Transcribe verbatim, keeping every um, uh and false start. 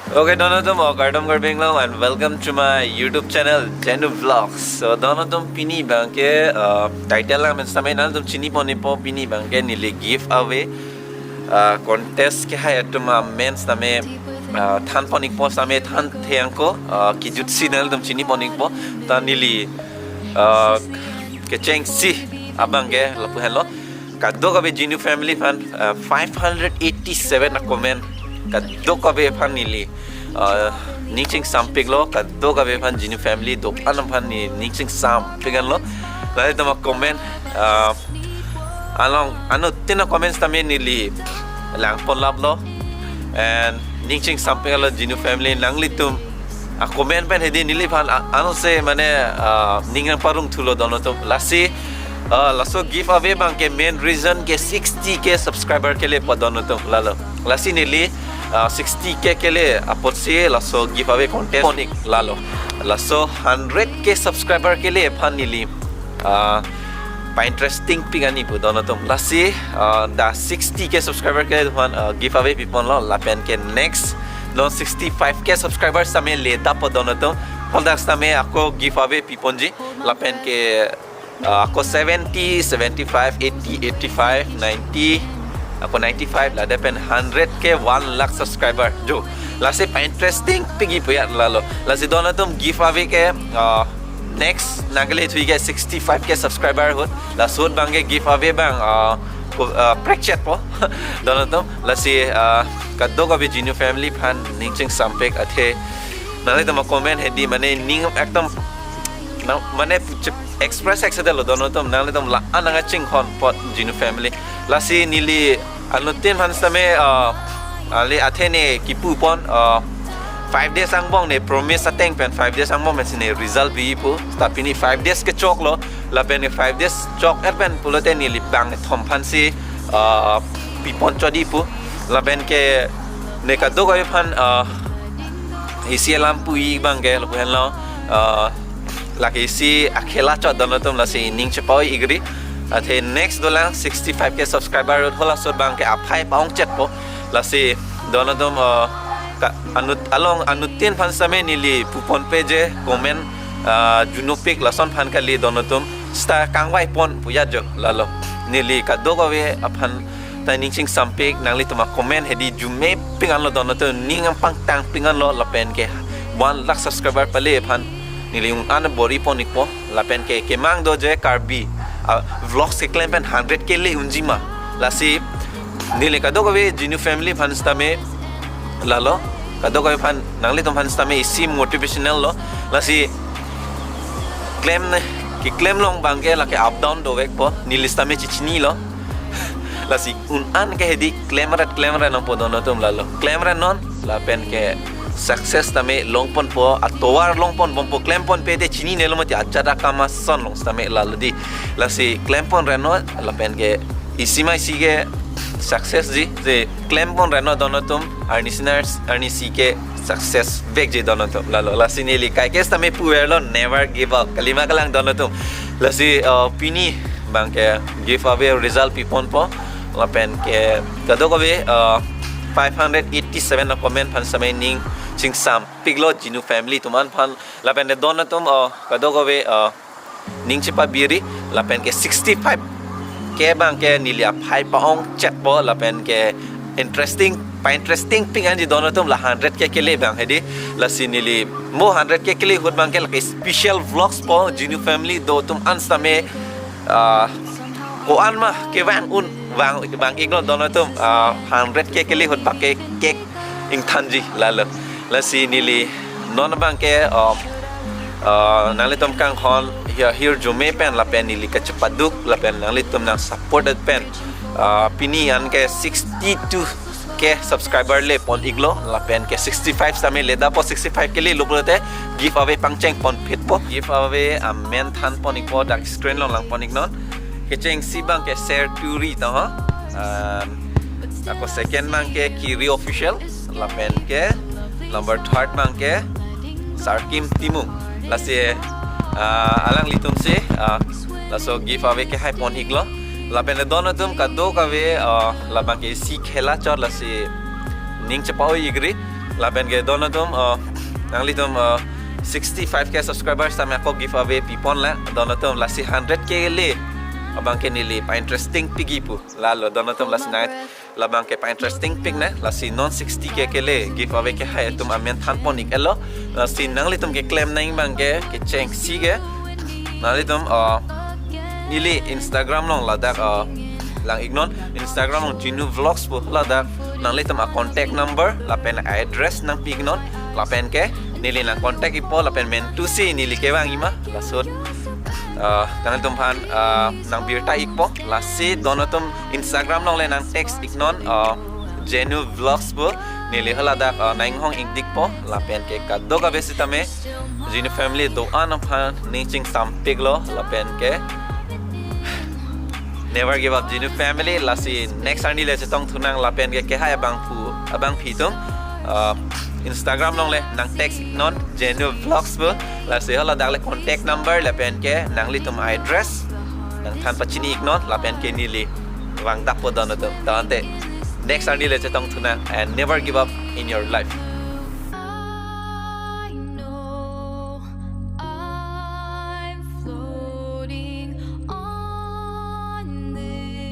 Okay, don atum, oh, kardom karbeng long and welcome to my YouTube channel, Jenu Vlogs. So, don atum, pini abangke, uh, title lang pen sitame nanglitum chini pon ikpo, pini abangke neli giveaway, uh, contest kehai atum amen sitame, uh, than pon ikpo, sitame than thengko, uh, kejutsi nanglitum chini pon ikpo, ta neli, uh, kechengsi abangke lapu henlo. Kadokave Jinu family aphan, uh, five hundred eighty-seven a-comment. Kadokave aphan neli, uh, ning chingsampiklo, kadokave aphan Jinu family do-an aphan ne ning chingsampik anlo. Nanglitum a-comment, uh, along anuttin a-comment sitame neli lang pon laplo. And ning chingsampik anlo Jinu family, nanglitum a-comment pen hedi neliphan a-, anose mane, ah, ning nangparong thulo don atum. Lasi, ah, laso giveaway abangke main reason ke sixty K subscriber kele pu don atum lalo. Lasi neli, ah, sixty K kele apotsi laso giveaway contest pon ik lalo. Laso hundred K subscriber kele aphan neli, ah, pa-interesting pik ani pu don atum. Lasi, ah, dak sixty K subscriber kele aphan, ah, giveaway piponlo, lapen ke next non sixty-five K subscribers sitame ledappo don atum. Haladak sitame ako giveaway piponji. Lapen ke, ah, ako seventy, seventy-five, eighty, eighty-five, ninety, ako ninety-five, ladak pen hundred K, one lakh subscriber jo. Lasi pa-interesting pikji pu ya lalo. Lasi don atum, giveaway ke, ah, next nangkele thuike sixty-five K subscriber ahut. Laso ahut abangke giveaway abang, ah, ko-, ah, prekchetpo don atum. Lasi, ah, kadokave Jinu family aphan ning chingsampik, athe nanglitum a-comment hedi mane ning ekdom nang, mane chip express ek sedelo don atum, nanglitum la-an nangkachinghon apot Jinu family. Lasi neli anuttin aphan sitame, ah, ale athe ne kipu pon, ah, five days angbong ne promise ateng pen, five days angbong pensi ne result bi pu. Ta pini five days kechoklo, lapen ne five days chok-et pen pulote neli bangkethom aphansi, ah, pipon chodi pu. Lapen ke ne kadokave aphan, ah, isi alam pu-ik abangke lapu henlo, ah, lake isi akhela chot don atum, lasi ning chepa-oi ikri. Athe next dolang sixty-five K subscriber ahut, halaso ahut abangke aphai pa-ongchetpo. Lasi don atum, ah, ka-, anut, along anuttin aphan sitame neli puponpe je comment, ah, junopik lason aphan kali don atum, sita kangvai pon pu ya jo lalo. Neli kadokave aphan ta ning chingsampik, nanglitum a-comment hedi jume pik anlo don atum, ning nangpangtang pik anlo, lapen ke one lakh subscriber pale aphan neli un-an bor-i pon ikpo. Lapen ke kemang do je Karbi, ah, vlogs keklem pen hundred K le unji ma. Lasi neli kadokave Jinu family aphan sitame lalo, kadokave aphan, nanglitum aphan sitame isi motivational lo. Lasi klem ne, keklem along abangke lake up down dovekpo, neli sitame chechinilo. Lasi un-an ke hedi klemret klemret nangpo don atum lalo. Klemret non, lapen ke success tame longponpo, atovar longponbompo, klemponpe te chininelo mati ajat akam ason long sitame lalo di. Lasi klemponret non, lapen ke isi ma isi ke success di. Si klemponret non don atum, arnisi nars, arnisi ke success vekji don atum lalo. Lasi neli kaike sitame puverlo, never give up. Kalima kalang don atum. Lasi, uh, pini abangke giveaway result piponpo. Lapen ke kadokave, uh, five hundred eighty-seven a-comment aphan sitame ning chingsampiklo Jinu family atum an aphan. Lapen te don atum, uh, kadokave, uh, ning chepabiri, lapen ke sixty-five K abangke neli aphai pa-ongchetpo, lapen ke interesting, pa-interesting pik anji don atum, la hundred K kele abang hedi. Lasi neli mo hundred K kele ahut abangke lake special vlogs po, Jinu family do atum an sitame, ah, ko-an ma kevang un, vang, vang-iklo don atum, ah, hundred K kele ahut abangke cake ingthanji lalo. Lasi neli non abangke, um, uh, nanglitum kanghon ahirjume pen lapen neli kachepaduk lapen nanglitum nang supported pen, uh, pini an ke sixty-two K subscriber le pon-iklo, lapen ke sixty-five sitame ledappo, sixty-five kele lo pulote giveaway pangcheng ponphitpo. Giveaway amen than pon-ikpo, dak screen along lang pon-iknon. Kechengsi abangke Ser Turi to ho. Um, ako second abangke Kiri Official. Lapen ke number third abangke Sarkim Timung. Lasi, ah, alanglitumsi, ah, laso giveaway kehai pon-iklo. Lapen le don atum kadokave, ah, labangke isi khela chot, lasi ning chepa-oi-ikri. Lapen ke don atum, uh, nanglitum, uh, sixty-five K subscribers tame ako giveaway pipon la, don atum, lasi hundred K le abang ke neli pa-interesting pik-ik pu. Lalo don atum, lasi nang labang ke pa-interesting pik ne, lasi non sixty K ke le giveaway kehai atum amen thanpon-ik-etlo. Lasi nanglitum keklem nang abang ke, kechengsi ke nanglitum, uh, neli Instagram along ladak, uh, lang-iknon, Instagram along Genu Vlogs pu, ladak nanglitum a-contact number lapen a-address nangpi-iknon, lapen ke neli nang-contact-ikpo lapen mentusi neli kevang-ik ma, laso ahut, uh, nanglitum aphan, uh, nangbirta-ikpo. Lasi don atum, Instagram along le nang-text-iknon, uh, Genu Vlogs pu, neli haladak, uh, nang-inghong-ikdikpo, lapen ke kadokave sitame Genu family do-an aphan ning chingsampiklo, lapen ke never give up Genu family. Lasi next arni le chetongthu nang, lapen ke kehai abangphu, abangpi atum, uh, Instagram along le nang-text-iknon Genu Vlogs pu, lasi haladak le contact number lapen ke nanglitum address nangthan pachini-iknon, lapen ke neli vangdakpo don atum. Tangte next arni le chetongthu nang, and never give up in your life.